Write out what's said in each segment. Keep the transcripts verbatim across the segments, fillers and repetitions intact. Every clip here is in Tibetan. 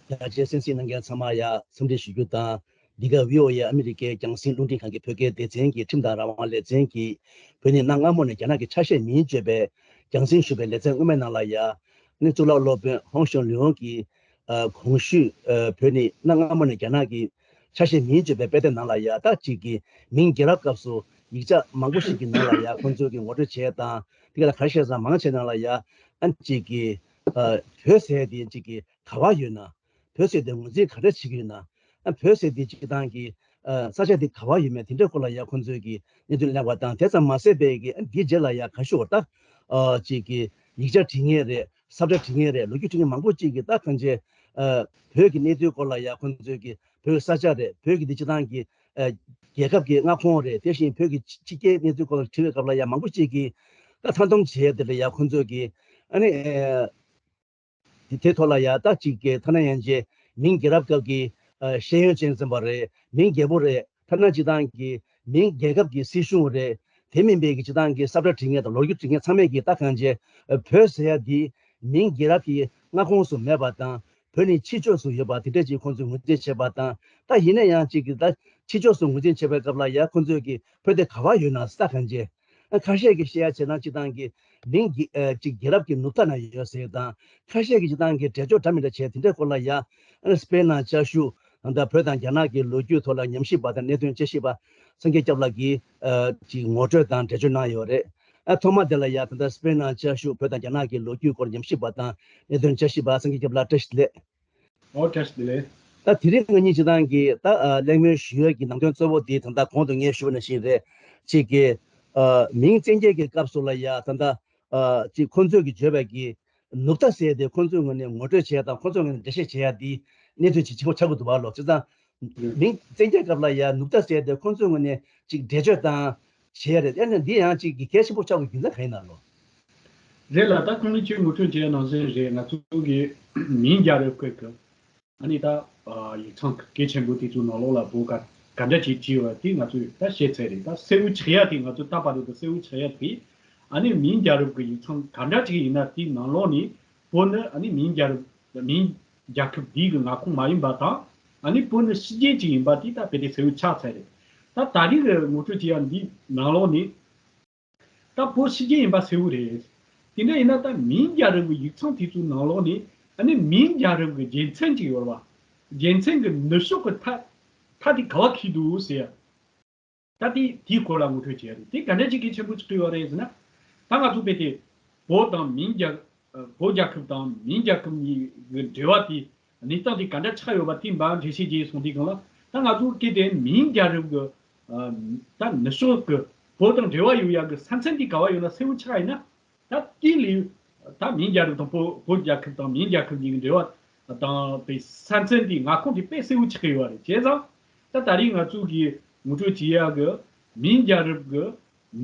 ཡ་ཅེ་སེམས་སེམས་གནང་མཁན་ཚང་མ་ཡ་འཚམས་འདྲི་ཞུ་རྒྱུ་དང་། འདི་ག་བྷི་ཨོ་ཨེ་ཨ་མི་རི་ཀའི་རྒྱང་སྲིང་རླུང་འཕྲིན་ཁང་གི་བོད་སྐད་སྡེ་ཚན་གྱི་ཁྲིམས་དང་རང་དབང་ལེ་ཚན་གྱིས་བོད་ནས་གནའ་སྔ་མོ་ནས་རྒྱ་ནག་གི་ཆ་ཤས་མིན་བརྗོད་པའི་རྒྱང་སྲིང་ཞུ་བའི་ལེ་ཚན་སྔོན་མའི་ནང་ལ་ཡ། ནི་གཙུག་ལག་སློབ་དཔོན་ཧོང་ཞུང་ལིའུ་གིས་ཨ་གོང་ཞུས་ཨ་བོད་ནི་གནའ་སྔ་མོ་ནས་རྒྱ་ནག་གི་ཆ་ཤས་མིན་བརྗོད་པའི་དཔེ་དེབ་ནང་ལ་ཡ་ད་ཅིག་གི་མིང་རྒྱལ་རབས་སྐབས་སུ་ཡིག་ཆ་མང་པོ་ཞིག་གི་ནང་ལ་ཡ་ཁོང་ཚོས་ཀྱི་ངོ་སྤྲོད་བྱས་དང་དེ་ག་ལ་ག་རེ་བཤད་ཙང་མང་ཆེ་ནང་ལ་ཡ་ཨ་ཅིག་གི་ཨ་བོད་ཟེར་དེ་ཅིག་གི་ག་བ་ཡོད་ན། བོད་ཟེར་དེ་ངོས་འཛིན་ག་འདྲ་བྱེད་ཀྱི་ཡོད་ན། ཨ་བོད་ཟེར་དེ་སྤྱིར་བཏང་གི་ཨ་ས་ཆ་དེ་ག་བ་ཡོད་མེད་དེ་འདྲའི་སྐོར་ལ་ཡ་ཁོང་ཚོས་ཀྱི་གནས་ཚུལ་གླེང་བ་དང་དེ་ཙམ་མ་ཟད་པའི་གི་ཨ་འདིའི་རྗེས་ལ་ཡ་ག་ཤོར་ད་ཨ་ཅིག་གི་ཡིག་ཆ་བྲིས་མཁན་རེད། ས་བཀྲ་བྲིས་མཁན་རེད། ལོ་རྒྱུས་བྲིས་མཁན་མང་པོ་ཅིག་གིས་ད་གང་ཅི་ཨ་བོད་ཀྱི་གནས་ཚུལ་སྐོར་ལ་ཡ་ཁོང་ཚོས་ཀྱི་བོད་ཀྱི་ས་ཆ་རེད། བོད་ཀྱི་འདི་སྤྱིར་བཏང་གི་ཨ་རྒྱལ་ཁབ་ཀྱི་མངའ་ཁོངས་རེད། དེ་བཞིན་བོད་ཀྱི་ཕྱི་རྒྱལ་གནས་ཚུལ་སྐོར་ལ་དྲི་བའི་སྐབས་ལ་ཡ་མང་པོ་ཅིག་གིས་ད་མཐའ་སྡོམ་བྱས་དེ་ལ་ཡ་ཁོང་ཚོས་ཀྱི་ཨ་ནི་ཨ། དེ་དེ་ཐོག་ལ་ཡ་ད་ཅིག་གི་ཐ་ན་ཡང་ཅེ་མིང་རྒྱལ་རབས་སྐབས་ཀྱི་ཨ་ཤེས་ཡོན་ཅན་ཙམ་པ་རེད། མིང་རྒྱལ་པོ་རེད། ཐ་ན་སྤྱིར་བཏང་གི་མིང་རྒྱལ་ཁབ་ཀྱི་སྲིད་གཞུང་རེད། དེ་མིན་པའི་གི་སྤྱིར་བཏང་གི་ས་བཀྲ་བྲིས་མཁན་དང་ལོ་རྒྱུས་བྲིས་མཁན་ཚང་མས་ཀྱི་ད་གང་ཅེ་ཨ་བོད་ཟེར་ཡ་འདི་མིང་རྒྱལ་རབས་ཀྱི་མངའ་ཁོངས་སུ་མེད་པ་དང་བོད་ནི་ཕྱི་ཕྱོགས་སུ་ཡོད་པ་དེ་འདྲ་ཅིག་ཁོང་ཚོས་ངོས་འཛིན་བྱས་པ་དང་། ད་ཡིན་ན་ཡང་ཅིག་གི་ད་ཕྱི་ཕྱོགས་སུ་ངོས་འཛིན་བྱས་པའི་སྐབས་ལ་ཡ་ཁོང་ཚོས་ཀྱི་བོད་དེ་ག་བ་ཡོད་ན་ས་གང་ཅེ། ཨ་ཁ་ཤས་ཀྱིས་བཤད་ཡ་བྱས་ན་སྤྱིར་བཏང་གི་མིང་གི་ཨ་ཅིག་རྒྱལ་རབས་ཀྱི་ནུབ་མཐའ་ན་ཡོད་ཟེར་དང་། ཁ་ཤས་ཀྱིས་སྤྱིར་བཏང་གི་འབྲས་ལྗོངས་འདྲ་མི་འདྲ་བྱས་དེ་འདྲའི་སྐོར་ལ་ཡ་ཨ་སྤེན་ནང་བཅའ་བཞུགས་ད་ལྟ་བོད་དང་རྒྱ་ནག་གི་ལོ་རྒྱུས་ཐོག་ལ་ཉམས་ཞིབ་པ་དང་གནད་དོན་དཔྱད་ཞིབ་པ་སངས་རྒྱས་སྐྱབས་ལགས་ཀྱིས་ཨ་ཅིག་ངོ་སྤྲོད་དང་འགྲེལ་བརྗོད་གནང་ཡོད་རེད། ཨ་ཐོག་མ་དེ་ལ་ཡ་ད་ལྟ་སྤེན་ནང་བཅའ་བཞུགས་བོད་དང་རྒྱ་ནག་གི་ལོ་རྒྱུས་སྐོར་ཉམས་ཞིབ་པ་དང་གནད་དོན་དཔྱད་ཞིབ་པ་སངས་རྒྱས་སྐྱབས་ལགས་བཀྲ་ཤིས་བདེ་ལེགས། ཨོ་བཀྲ་ཤིས་བདེ་ལེགས། ད་དེ་རིང་ང་གཉིས་སྤྱིར་བཏང་གི་ད་ཨ་གླེང་མོལ་ཞུ་ཡས་ཀྱི་ནང་དོན་གཙོ་བོ་དེ་ད་ལྟ་གོང་དུ་ངས་ཞུས་པ་ནང་བཞིན་རེད། གཅིག་གི་ཨ་མིང་བཙན་རྒྱལ་གྱི་སྐབས་སུ་ལ་ཡ་ད་ལྟ་ཨ་གཅིག་ཁོང་ཚོས་ཀྱི་བརྗོད་པའི་གི་ནུབ་མཐའ་ཟེར་དེ་ཁོང་ཚོའི་ངོས་ནས་ངོ་སྤྲོད་བྱས་དང་ཁོང་ཚོའི་ངོས་ནས་འགྲེལ་བཤད་བྱེད་ཡ་དེ་གནས་ཚུལ་ཅིག་ཆེན་པོ་ཆགས་ཀྱི་འདུག་བ་ལོ། བྱས་ཙང་མིང་བཙན་རྒྱལ་སྐབས་ལ་ཡ་ནུབ་མཐའ་ཟེར་དེ་ཁོང་ཚོའི་ངོས་ནས་ཅིག་འགྲེལ་བརྗོད་དང་བྱས་རེད། ཨ་ནི་འདི་ཡང་ཅིག་གི་གལ་ཆེན་པོ་ཆགས་པའི་རྒྱུ་མཚན་གང་ཡིན་ན་ལོ། རེད་ལ་ད་ཁོང་ནི་ཁྱོད་ངོ་སྤྲོད་བྱས་ནང་བཞིན་རེད། ང་ཚོ་གི་མིང་རྒྱལ་རབས་སྐོར་གི་ཨ་ནི་ད་ཡིག་ཚང་གལ་ཆེན་པོ་དེ་ཚོའི་ནང་ལོགས་ལ་བོད་ག་ག་འདྲ་ཅིག་བྲིས་པ་དེ་ང་ཚོས་ད་ཤེས་ཚར་རེད། ད་གསལ་བོ་ཆགས་ཡ་དེ་ང་ཚོས་ད་བར་དུ་གསལ་བོ་ཆགས་ཡ་དེ་ཨ་ནི་མིང་རྒྱལ་རབས་ཀྱི་ཡིག་ཚང་ག་འདྲ་ཅིག་ཡིན་ན་དེའི་ནང་ལོགས་ནས་བོད་ནི་ཨ་ནི་མིང་རྒྱལ་རབས་མིང་རྒྱལ་ཁབ་འདིའི་གི་མངའ་ཁོངས་མ་ཡིན་པ་དང་ཨ་ནི་བོད་ནི་ཕྱི་རྒྱལ་ཅིག་ཡིན་པ་དེ་ད་དཔེ་དེ་གསལ་བོ་ཆགས་ཚར་རེད། ད་ད་རེས་ཀྱི་ངོ་སྤྲོད་བྱེད་ཡ་འདིའི་ནང་ལོགས་ནས། ད་བོད་ཕྱི་རྒྱལ་ཡིན་པ་གསལ་བོ་རེད། དེ་འདྲ་ཡིན་ན་ད་མིང་རྒྱལ་རབས་ཀྱི་ཡིག་ཚང་དེ་ཚོའི་ནང་ལོགས་ནས་ཨ་ནི་མིང་རྒྱལ་རབས་ཀྱི་རྒྱལ་མཚན་ཅིག་ཡོད་རེད་བ། རྒྱལ་མཚན་གྱི་ནུབ་ཕྱོགས་ཀྱི་མཐའ་མཐའ་དེ་ག་བ་འཁེལ་འདུག་ཟེར་ཡ། ད་དེ་དེའི་སྐོར་ལ་ངོ་སྤྲོད་བྱས་རེད། དེ་ག་འདྲ་ཅིག་གལ་ཆེན་པོ་ཅིག་ཡོད་རེད་ཟེར་ན། ད་ང་ཚོ་དཔེ་དེ་བོད་དང་མིང་རྒྱལ་བོད་རྒྱལ་ཁབ་དང་མིང་རྒྱལ་ཁབ་གཉིས་ཀྱི་འབྲེལ་བ་དེ། གནས་སྟངས་དེ་ག་འདྲ་ཆགས་ཡོད་པ་དེ་འབའ་འགྲེལ་བཤད་བྱས་སོང་དུས་སྒང་ལ། ད་ང་ཚོ་སྐད་དེ་མིང་རྒྱལ་རབས་ཀྱི་ཨ་ད་ནུབ་ཕྱོགས་ཀྱི་བོད་དང་འབྲེལ་བ་ཡོད་ཡག་གི་ས་མཚམས་དེ་ག་བ་ཡོད་ན་གསལ་བོ་ཆགས་ཡིན་ན། ད་དེ་ལས་ད་མིང་རྒྱལ་རབས་དང་བོད་བོད་རྒྱལ་ཁབ་དང་མིང་རྒྱལ་ཁབ་གཉིས་ཀྱི་འབྲེལ་བ་དང་པའི་ས་མཚམས་དེ་མངའ་ཁོངས་དེ་དཔེ་གསལ་བོ་ཆགས་ཡོད་རེད། བྱས་ཙང་ད་ད་རེས་ང་ཚོ་གིས་ངོ་སྤྲོད་བྱེད་ཡག་གི་མིང་རྒྱལ་རབས་ཀྱི་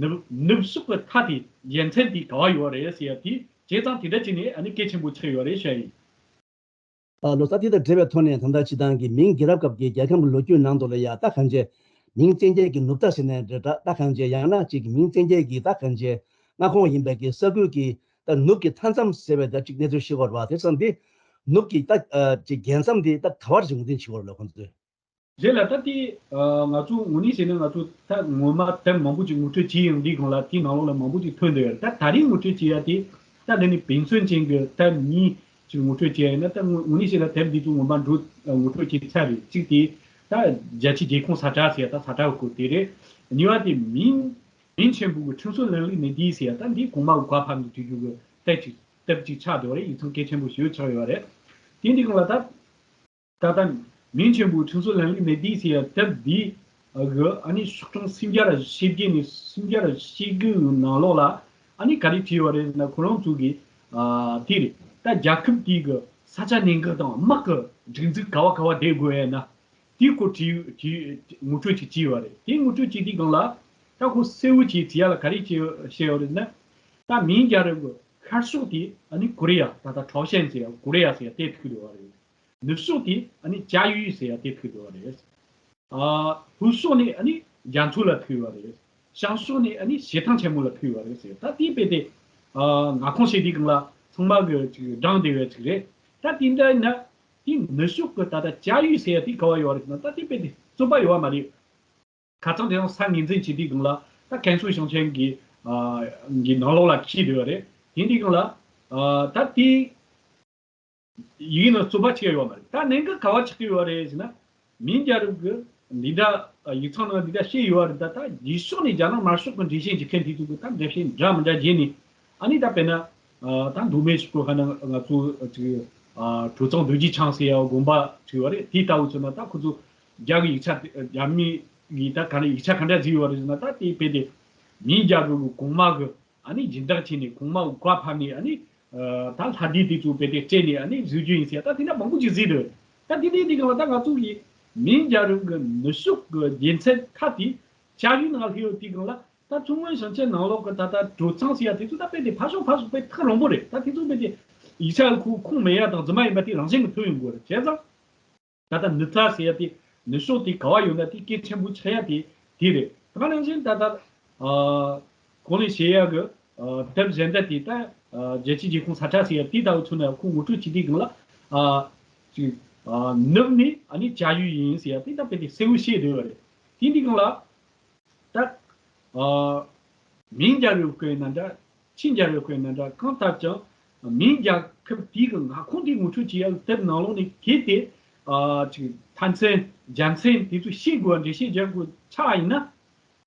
ནུབ་ནུབ་ཕྱོགས་ཀྱི་མཐའ་དེ་རྒྱལ་མཚན་དེ་ག་བ་ཡོད་རེད་ཟེར་ཡ་དེ་བྱས་ཙང་དེ་འདྲ་བྱས་ནས་ཨ་ནི་གལ་ཆེན་པོ་ཆགས་ཡོད་རེད་བཤད་ཡིན། ཨ་ལོ་ཙཱ་དེ་དང་འབྲེལ་བའི་ཐོག་ནས་ད་ལྟ་སྤྱིར་བཏང་གི་མིང་རྒྱལ་རབས་སྐབས་ཀྱི་རྒྱལ་ཁམས་ཀྱི་ལོ་རྒྱུས་ནང་དུ་ལ་ཡ་ད་གང་ཅེ། མིང་བཙན་རྒྱལ་གྱི་ནུབ་མཐའ་ཟེར་ནའི་འདྲ་འདྲ་ད་གང་ཅེ། ཡང་ན་ཅིག་མིང་བཙན་རྒྱལ་གྱི་ད་གང་ཅེ། མངའ་ཁོངས་ཡིན་པའི་གི་ས་ཁུལ་གྱི་ད་ནུབ་ཀྱི་མཐའ་མཚམས་ཟེར་བའི་ད་ཅིག་གནས་ཚུལ་ཤེས་དགོས་རེད་བ། དེ་ཙམ་དེ་ནུབ་ཀྱི་ད་ཅིག་རྒྱལ་མཚམས་དེ་ད་ག་བར་ཅིག་ངོས་འཛིན་བྱེད་དགོས་རེད་ལ་ཁོང་ཚོས། རེད་ལ་ད་དེ་ང་ཚོ་དངོས་གནས་བྱས་ན་ང་ཚོ་ད་ངོ་མ་དེབ་མང་པོ་ཅིག་ངོ་སྤྲོད་བྱས་ཡོང་དུས་སྒང་ལ་དེའི་ནང་ལོགས་ལ་མང་པོ་ཅིག་ཐོན་བསྡད་ཡོད་རེད། ད་ད་རེས་ངོ་སྤྲོད་བྱེད་ཡ་དེ་ད་འདི་ནི་དཔེ་མཚོན་ཅན་གྱི་དེབ་གཉིས་ཅིག་ངོ་སྤྲོད་བྱས་ཡ་ཡིན་ན། ད་དངོས་དངོས་གནས་བྱས་ན་དེབ་འདི་ཚོ་ངོ་མ་འགྲོ་ངོ་སྤྲོད་བྱས་ཚར་རེད། གཅིག་དེ་ད་རྒྱལ་སྤྱིའི་རྒྱལ་ཁོངས་ས་བཀྲ་ཟེར་ཡ་ད་ས་བཀྲ་གི་སྐོར་དེ་རེད། གཉིས་པ་དེ་མིང་མིང་ཆེན་པོ་གི་ཁྲིམས་སྲོལ་ལམ་ལུགས་ནི་འདི་ཟེར་ཡ་ད་འདི་གོང་མ་གི་བཀའ་ཕབ་ནས་བྲིས་རྒྱུ་གི་དེབ་ཅིག་དེབ་ཅིག་ཆགས་བསྡད་པ་རེད། ཡིག་ཚང་གལ་ཆེན་པོ་ཞིག་ཆགས་ཡོད་རེད། དེ་འདི་སྒང་ལ་ད། ད་ལྟ་མིང་ཆེན་པོའི་ཁྲིམས་སྲོལ་ལམ་ལུགས་ནི་འདི་ཟེར་ཡ་དེབ་འདི་གི་ཨ་ནི་ཤོག་གྲངས་སུམ་བརྒྱ་ར་བཞི་བརྒྱ་ནས་སུམ་བརྒྱ་ར་བཞི་བཅུ་གི་ནང་ལོགས་ལ་ཨ་ནི་ག་རེ་བྲིས་ཡོད་རེད་ཟེར་ན། ཁོ་རང་ཚོ་གི་ཨ་དེ་རེད། ད་རྒྱལ་ཁབ་དེ་གི་ས་ཆ་གནད་འགག་དང་དམག་གི་སྒྲིག་འཛུགས་ག་བ་ག་བ་བསྡད་དགོས་ཡ་ན་དེའི་སྐོར་བྲིས་བྲིས་ངོ་སྤྲོད་ཅིག་བྲིས་ཡོད་རེད། དེ་ངོ་སྤྲོད་བྱེད་དུས་སྒང་ལ་ད་ཁོ་གསལ་བོ་ཅིག་བྲིས་ཡ་ལ་ག་རེ་བྱས་བཤད་ཡོད་རེད་ཟེར་ན། ད་མིང་རྒྱལ་རབས་གི་ཤར་ཕྱོགས་དེ་ཨ་ནི་ཀོ་རི་ཡ། ད་ལྟ་ཁྲའོ་ཞན་ཟེར་ཡ་ཀོ་རི་ཡ་ཟེར་ཡ་དེ་ཐུག་འདུག་བ་རེད། ནུབ་ཕྱོགས་དེ་ཨ་ནི་ཅཱ་ཡུའི་ཟེར་ཡ་དེ་ཐུག་འདུག་བ་རེད། ཨ་ལྷོ་ཕྱོགས་ནི་ཨ་ནི་རྒྱ་མཚོ་ལ་ཐུག་བ་རེད། བྱང་ཕྱོགས་ནི་ཨ་ནི་བྱེ་ཐང་ཆེན་མོ་ལ་ཐུག་བ་རེད་ཟེར། ད་དེའི་དཔེ་དེ་ཨ་མངའ་ཁོངས་ཞེས་དེའི་སྒང་ལ་ཚང་མ་གི་ཅིག་བགྲངས་བསྡད་པའི་ཅིག་རེད། ད་དེ་འདྲ་ཡིན་ན་ དེ་ནུབ་ཕྱོགས་ཀྱི་ད་ལྟ་ཅ་ཡུས་ཟེར་ཡ་དེ་ག་བ་ཡོད་རེད་ཟེར་ན། ད་དེ་དཔེ་དེ་རྩོད་པ་ཡོད་བ་མ་རེད། ཁ་སང་དེ་རིང་ས་ངོས་འཛིན་བྱས་དུས་སྒང་ལ་ད་ཀན་སུའུ་ཞིང་ཆེན་གྱི་ཨ་གྱི་ནང་ལོགས་ལ་འཁྱེར་བསྡད་ཡོད་རེད། དེ་དུས་སྒང་ལ་ཨ་ད་དེ་ཡིག་ནང་རྩོད་པ་ཆགས་ཡོད་མ་རེད། ད་གནད་འགག་ག་བ་ཆགས་ཀྱི་ཡོད་རེད་ཟེར་ན། མིང་རྒྱལ་རབས་ཀྱི་འདི་འདྲ་ཨ་ཡིག་ཚང་ནང་འདི་འདྲ་བཤད་ཡོད་རེད། ད་ད་རྗེས་ཕྱོགས་ནས་རྒྱ་ནག་དམར་ཤོག་གི་འགྲེལ་བཤད་བྱེད་མཁན་དེ་ཚོ་གི་ད་འགྲེལ་བཤད་འདྲ་མི་འདྲ་བྱས་ནས། ཨ་ནི་ད་དཔེར་ན་ཨ་ད་མདོ་སྨད་ཕྱོགས་ཁ་ན་ང་ཚོ་ཅིག་ཨ་གྲོས་ཚང་རྡོ་རྗེ་འཆང་ཟེར་ཡ་དགོན་པ་ཅིག་ཡོད་རེད། དེ་ལྟ་བུ་ཚོ་ན་ད་ཁོ་ཚོ་རྒྱ་གི་ཡིག་ཆ་དེ་རྒྱ་མི་གིས་ད་ག་ནས་ཡིག་ཆ་ག་འདྲ་བཟོས་ཡོད་རེད་ཟེར་ན། ད་དེ་དཔེ་དེ་མིང་རྒྱལ་རབས་ཀྱི་གོང་མ་གི་ཨ་ནི་སྦྱིན་བདག་བྱས་ནས་གོང་མ་གི་བཀའ་ཕབ་ནས། ཨ་ནི་ཨ་ད་ལྷ་སྡེ་དེ་ཚོ་དཔེ་དེ་སྤྲད་ནས་ཨ་ནི་བཟོ་རྒྱུ་ཡིན་ཟེར་ཡ་ད་དེ་འདྲ་མང་པོ་ཅིག་བཟོས་འདུག་ད་དེ་འདྲའི་དེ་ག་ལ་ད་ང་ཚོ་གི་མིང་རྒྱལ་རབས་ཀྱི་ནུབ་ཕྱོགས་ཀྱི་རྒྱལ་མཚན་ཁ་དེ་ཅ་ཡུས་ནང་སླེབས་ཡོད་དུས་སྒང་ལ། ད་མཚོ་སྔོན་ཞིང་ཆེན་ནང་ལོགས་ཀྱི་ད་ལྟ་གྲོས་ཚང་ཟེར་ཡ་དེ་ཚོ་ད་དཔེ་དེ་ཕར་ཞོག་ཕར་ཞོག་དཔེ་ཐག་རིང་པོ་རེད། ད་དེ་ཚོ་དཔེ་དེ་ཡིག་ཆ་ཁོ་ཁུངས་མེད་ཡ་དང་རྫུན་མ་ཡིན་པ་དེ་རང་བཞིན་གྱིས་ཐོན་ཡོང་གི་ཡོད་རེད། བྱས་ཙང་ད་ལྟ་ནུབ་མཐའ་ཟེར་ཡ་དེ་ནུབ་ཕྱོགས་དེ་ག་བ་ཡོད་ན་དེ་གལ་ཆེན་པོ་ཆགས་ཡ་དེ་དེ་རེད། ད་ག་ནང་བཞིན་ད་ལྟ་ཨ་གོང་ནས་བཤད་ཡ་གི་ཨ་དེབ་གཞན་དག་དེ་ད་ཨ་རྒྱལ་སྤྱིའི་རྒྱལ་ཁོངས་ས་ཁྲ་ཟེར་ཡ་དེ་ལྟ་བུ་ཚོ་ནས་ཁོ་ངོ་སྤྲོད་བྱེད་དུས་སྒང་ལ། ཨ་ཅིག་ཨ་ནུབ་ནས་ཨ་ནི་ཅ་ཡུས་ཡིན་ཟེར་ཡ་དེ་ད་དཔེ་དེ་གསལ་བོ་བཤད་བསྡད་ཡོད་རེད། དེ་འདི་སྒང་ལ་ད་ཨ་མིང་རྒྱལ་རབས་སྐོར་ཡིན་ན་འདྲ། ཆིང་རྒྱལ་རབས་སྐོར་ཡིན་ན་འདྲ། གང་ལྟར་ཀྱང་མིང་རྒྱལ་ཁབ་དེའི་གི་མངའ་ཁོངས་དེ་ངོ་སྤྲོད་བྱེད་ཡ་གི་དེབ་ནང་ལོགས་ནས་གལ་ཏེ་ཨ་ཅིག་མཐའ་མཚམས་རྒྱལ་མཚམས་དེ་ཚོ་ཤེས་དགོས་པ། འགྲེལ་བཤད་རྒྱག་དགོས་ཆགས་ཡིན་ན།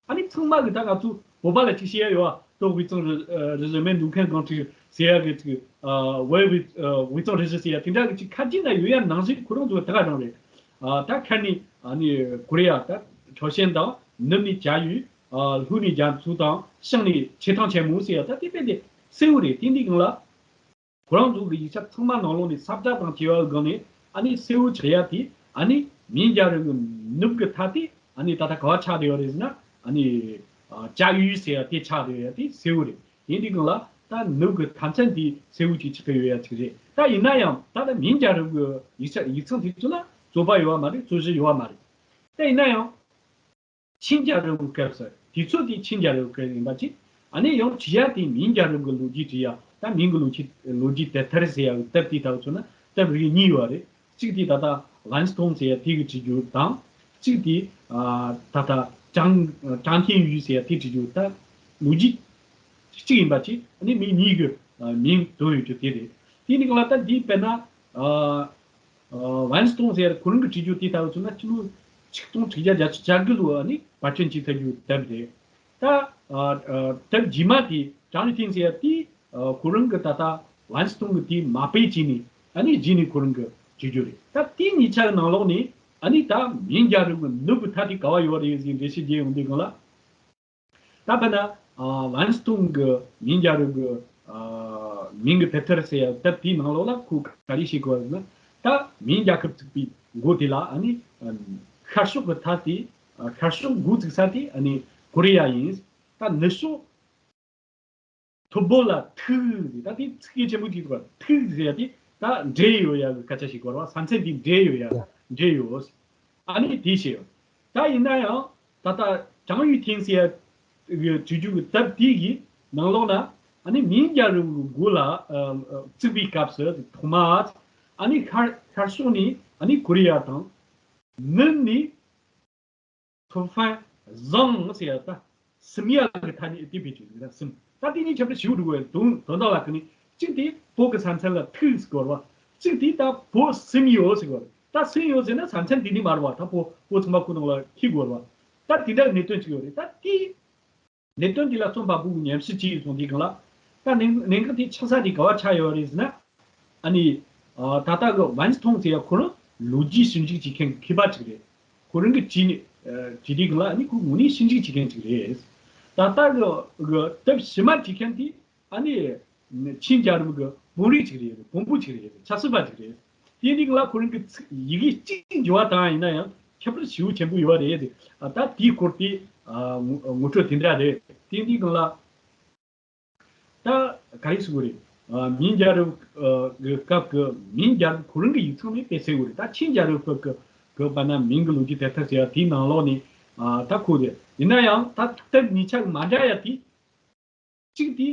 ཨ་ནི་ཚང་མ་གི་ད་ང་ཚོ་བོད་པ་ལ་ཅིག་བཤད་ཡ་ཡོད་པ། ད་དབུས་གཙང་རི་རི་བཞི་སྨད་འདུ་ཁང་སྒང་དྲུག་ཟེར་ཡ་གི་ཅིག་ཨ་བོད་དབུས་ཨ་དབུས་གཙང་རི་བཞི་ཟེར་ཡ་དེ་འདྲ་གི་ཅིག་ཁ་ཅིག་ན་ཡོད་ཡ་ནང་བཞིན་ཁོ་རང་ཚོ་ད་ག་རང་རེད། ཨ་ད་ཁ་ནི་ཨ་ནི་ཀོ་རི་ཡ་ད་ཁྲའོ་ཞན་དང་། ནུབ་ནི་ཅ་ཡུས། ཨ་ལྷོ་ནི་རྒྱ་མཚོ་དང་། བྱང་ནི་ཆེ་ཐང་ཆེན་མོ་ཟེར་ཡ་ད་དེ་དཔེ་དེ་གསལ་བོ་རེད། དེ་འདི་སྒང་ལ་ཁོ་རང་ཚོ་གི་ཡིག་ཆ་ཚང་མ་ནང་ལོགས་ནས་ས་བཀྲ་དང་བཅས་པའི་སྒང་ནས་ཨ་ནི་གསལ་བོ་ཆགས་ཡ་དེ། ཨ་ནི་མིང་རྒྱལ་རབས་ཀྱི་ནུབ་ཀྱི་མཐའ་དེ་ཨ་ནི་ད་ལྟ་ག་བ་ཆགས་བསྡད་ཡོད་རེད་ཟེར་ན། ཨ་ནི་ཨ་ཅ་ཡུས་ཟེར་ཡ་དེ་ཆགས་བསྡད་ཡོད་ཡ་དེ་གསལ་བོ་རེད། དེ་འདི་སྒང་ལ་ད་ནུབ་ཀྱི་མཐའ་མཚམས་དེ་གསལ་བོ་ཅིག་ཆགས་ཀྱི་ཡོད་ཡ་ཅིག་རེད། ད་ཡིན་ན་ཡང་ད་ལྟ་མིང་རྒྱལ་རབས་ཀྱི་ཡིག་ཆ་ཡིག་ཚང་དེ་ཚོ་ལ་རྩོད་པ་ཡོད་པ་མ་རེད། རྩོད་གཞི་ཡོད་པ་མ་རེད། ད་ཡིན་ན་ཡང་ཆིང་རྒྱལ་རབས་ཀྱི་སྐབས་སུ། དུས་ཚོད་དེ་ཆིང་རྒྱལ་རབས་སྐབས་ཡིན་པ་ཅིག་ཨ་ནི་ཡང་བྲིས་ཡ་དེ་མིང་རྒྱལ་རབས་ཀྱི་ལོ་རྒྱུས་བྲིས་ཡ། ད་མིང་གི་ལོ་རྒྱུས་ལོ་རྒྱུས་དེབ་ཐེར་ཟེར་ཡ་གི་དེབ་དེ་ལྟ་བུ་མཚོན་ན་དེབ་རིགས་གཉིས་ཡོད་རེད། གཅིག་དེ་ད་ལྟ་ཝན་སི་ཐུང་ཟེར་ཡ་དེ་གིས་བྲིས་རྒྱུ་དང་། གཅིག་དེ་ཨ་ད་ལྟ་ཀྲང་ཀྲང་ཐེན་ཡུས་ཟེར་ཡ་དེས་བྲིས་རྒྱུ། ད་ལོ་རྒྱུས་གཅིག་ཡིན་པ་ཅིག་ཨ་ནི་མི་གཉིས་ཀྱི་ཨ་མིང་བཏོན་ཡོད་རྒྱུ་དེ་རེད། དེ་ནི་གང་ལ་ད་འདི་དཔེར་ན་ཨ་ཨ་ཝན་སི་ཐུང་ཟེར་ཁོ་རང་གི་བྲིས་རྒྱུ་དེ་ལྟ་བུ་མཚོན་ན་ཕྱི་ལོ་ཆིག་སྟོང་དྲུག་བརྒྱ་བརྒྱད་ཅུ་གྱ་དགུ་ལོ་ཨ་ནི་པར་སྐྲུན་བྱས་ཚར་རྒྱུ་དེབ་རེད། ད་ཨ་ཨ་དེབ་རྗེས་མ་དེ་ཀྲང་ཡུས་ཐིང་ཟེར་ཡ་དེ་ཨ་ཁོ་རང་གི་ད་ལྟ་ཝན་སི་ཐུང་གི་དེ་མ་དཔེ་བྱས་ནས་ཨ་ནི་རྗེས་ནས་ཁོ་རང་གི་བྲིས་རྒྱུ་རེད། ད་དེ་གཉིས་ཆ་གི་ནང་ལོགས་ནས་ཨ་ནི་ད་མིང་རྒྱལ་རབས་ཀྱི་ནུབ་ཀྱི་མཐའ་དེ་ག་བ་ཡོད་རེད་ཟེར་འགྲེལ་བཤད་རྒྱག་ཡོང་དུས་སྒང་ལ། ད་དཔེར་ན་ཨ་ཝན་སི་ཐུང་གི་མིང་རྒྱལ་རབས་ཀྱི་ཨ་མིང་གི་དེབ་ཐེར་ཟེར་ཡ་དེབ་དེའི་ནང་ལོགས་ལ་ཁོས་ག་རེ་བཤད་ཀྱི་ཡོད་ཟེར་ན། ད་མིང་རྒྱལ་ཁབ་བཙུགས་པའི་འགོ་དེ་ལ་ཨ་ནི་ཨ་ཤར་ཕྱོགས་ཀྱི་མཐའ་དེ། ཨ་ཤར་ཕྱོགས་འགོ་བཙུགས་ས་དེ་ཨ་ནི་ཀོ་རི་ཡ་ཡིན། ད་ནུབ་ཕྱོགས་ཐུ་བོ་ལ་ཐུག་ཟེར། ད་དེ་ཚིག་གལ་ཆེན་པོ་ཅིག་འདུག་པ། ཐུག་ཟེར་ཡ་དེ་ད་འབྲེལ་ཡོད་ཡ་གི་སྐད་ཆ་ཞིག་གོ་ར་བ། ས་མཚམས་དེ་འབྲེལ་ཡོད་ཡ། འབྲེལ་ཡོད། ཨ་ནི་དེ་བཤད་ཡོད། ད་ཡིན་ན་ཡང་ད་ལྟ་ཀྲང་ཡུས་ཐིང་ཟེར་ཡ་གི་བྲིས་རྒྱུ་གི་དེབ་དེ་གི་ནང་ལོགས་ན་ཨ་ནི་མིང་རྒྱལ་རབས་གི་འགོ་ལ་ཨ་ཨ་བཙུགས་པའི་སྐབས་སུ་ཐོག་མ་ཨ་ནི་ཤར་ཤར་ཕྱོགས་ནས་ཨ་ནི་ཀོ་རི་ཡ་དང་། ནུབ་ནས་ཐུ་ཧྥན་ཟང་ཟེར་ཡ་ད་སིམ་ཡ་གི་ཐ་སྙད་དེ་བེད་སྤྱོད་ཡོད་ར། སིམ། ད་དེ་གཉིས་ཁྱད་པར་ཞེ་པོ་འདུག་པས། དོན་དོན་དག་ལ་གི་ནི་གཅིག་དེ་བོད་ཀྱི་ས་མཚམས་ལ་ཐུག་ཟེར་གོ་ར་བ། གཅིག་དེ་ད་བོད་སིམ་ཡོད་ཟེར་གོ་ར། ད་སིམ་ཡོད་ཟེར་ན་ས་མཚམས་དེ་ནི་མ་རེད་བ། ད་བོད་བོད་ཚང་མ་ཁོ་ནང་ལ་འཁེལ་དགོས་ར་བ། ད་དེ་འདྲ་གནད་དོན་ཅིག་ཡོད་རེད། ད་དེ་གནད་དོན་འདི་ལ་རྩོམ་པ་པོ་ཉམས་ཞིབ་བྱས་ཡོད་སོང་དེ་གང་ལ། ད་གནད་གནད་འགག་དེ་ཆགས་ས་དེ་ག་བ་ཆགས་ཡོད་རེད་ཟེར་ན། ཨ་ནི་ཨ་ད་ལྟ་གི་ཝན་སི་ཐུང་ཟེར་ཡ་ཁོ་རང་ལོ་རྒྱུས་ཞིབ་འཇུག་བྱེད་མཁན་གྱི་མཁས་པ་ཅིག་རེད། ཁོ་རང་གི་བྲིས་ནས་ཨ་བྲིས་དེ་གང་ལ་ཨ་ནི་ཁོ་དངོས་གནས་ཞིབ་འཇུག་བྱེད་མཁན་ཅིག་རེད། ད་ལྟ་གི་གི་དེབ་ཕྱི་མ་བྲིས་མཁན་དེ་ཨ་ནི་ཆིང་རྒྱལ་རབས་ཀྱི་དཔོན་རིགས་ཅིག་རེད། དཔོན་པོ་ཅིག་རེད། ཆབ་སྲིད་པ་ཅིག་རེད། དེ་འདི་གང་ལ་ཁོ་རང་གི་ཚིག་ཡི་གེ་གཅིག་འགྱུར་བ་བཏང་ཡིན་ན་ཡང་ཁྱད་པར་ཞེ་པོ་ཆེན་པོ་ཡོད་རེད། ཨ་ད་དེའི་སྐོར་དེ་ཨ་ངོ་ངོ་སྤྲོད་དེ་འདྲ་རེད། དེ་འདི་གང་ལ་ད་ག་རེ་ཟེར་དགོས་རེད། ཨ་མིང་རྒྱལ་རབས་ཨ་གི་སྐབས་ཀྱི་མིང་རྒྱལ་རབས་ཁོ་རང་གི་ཡིག་ཚང་ནས་དཔེ་གསལ་བོ་རེད། ད་ཆིང་རྒྱལ་རབས་སྐབས་ཀྱི་གི་བར་ན་མིང་གི་ལོ་རྒྱུས་དེབ་ཐེར་ཟེར་ཡ་དེའི་ནང་ལོགས་ནས་ཨ་ད་ཁོ་རེད། ཡིན་ན་ཡང་ད་དེབ་གཉིས་ཆ་མ་འདྲ་ཡ་དེ། གཅིག་དེ་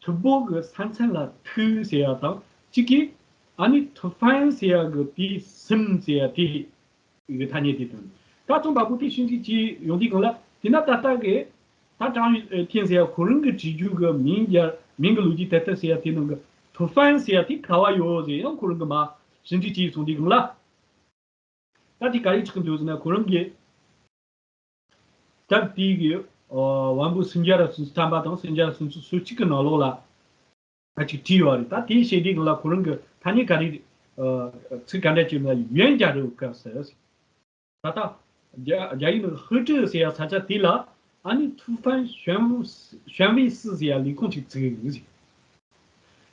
ཐུ་བོ་གི་ས་མཚམས་ལ་ཐུག་ཟེར་ཡ་དང་། གཅིག་གིས་ ཨ་ནི་ཐུ་ཧྥན་ཟེར་ཡ་གི་དེའི་སིམ་ཟེར་ཡ་དེ་གི་ཐ་སྙད་དེ་ཐོན། ད་རྩོམ་པ་པོ་དེ་ཞིབ་འཇུག་བྱས་ཡོང་དུས་སྒང་ལ་དེ་ན་ད་ལྟ་གི་ད་ཀྲང་ཡུན་ཐེན་ཟེར་ཡ་ཁོ་རང་གི་བྲིས་རྒྱུ་གི་མིང་རྒྱ་མིང་གི་ལོ་རྒྱུས་དེབ་ཐེར་ཟེར་ཡ་དེ་ནང་གི་ཐུ་ཧྥན་ཟེར་ཡ་དེ་ག་བ་ཡོད་ཟེར་ཡང་ཁོ་རང་གི་མ་ཞིབ་འཇུག་བྱས་སོང་དུས་སྒང་ལ། ད་དེ་ག་རེ་ཆགས་འདུག་ཟེར་ན་ཁོ་རང་གི་སྟབས་དེ་གི་ཨ་དབང་པོ་སུམ་བརྒྱ་ར་སུམ་ཅུ་ཐམ་པ་དང་སུམ་བརྒྱ་ར་སུམ་ཅུ་སོ་གཅིག་གི་ནང་ལོགས་ལ་ད་ཅིག་བྲིས་ཡོད་རེད། ད་དེའི་ཞེ་དྲག་ལ་ཁོ་རང་གི་ཐ་སྙད་ག་རེ་ཨ་ཚིག་ག་འདྲ་བྱས་ན་ཡོན་རྒྱལ་རབས་སྐབས་སུ། ད་ལྟ་རྒྱ་རྒྱ་ཡིག་ནང་ཧི་ཀྲི་ཟེར་ཡ་ས་ཆ་དེ་ལ་ཨ་ནི་ཐུ་ཧྥན་ཞོན་ཞོན་ཝེ་སི་ཟེར་ཡ་ལས་ཁུངས་ཅིག་བཙུགས་ཡོད་ཟིག་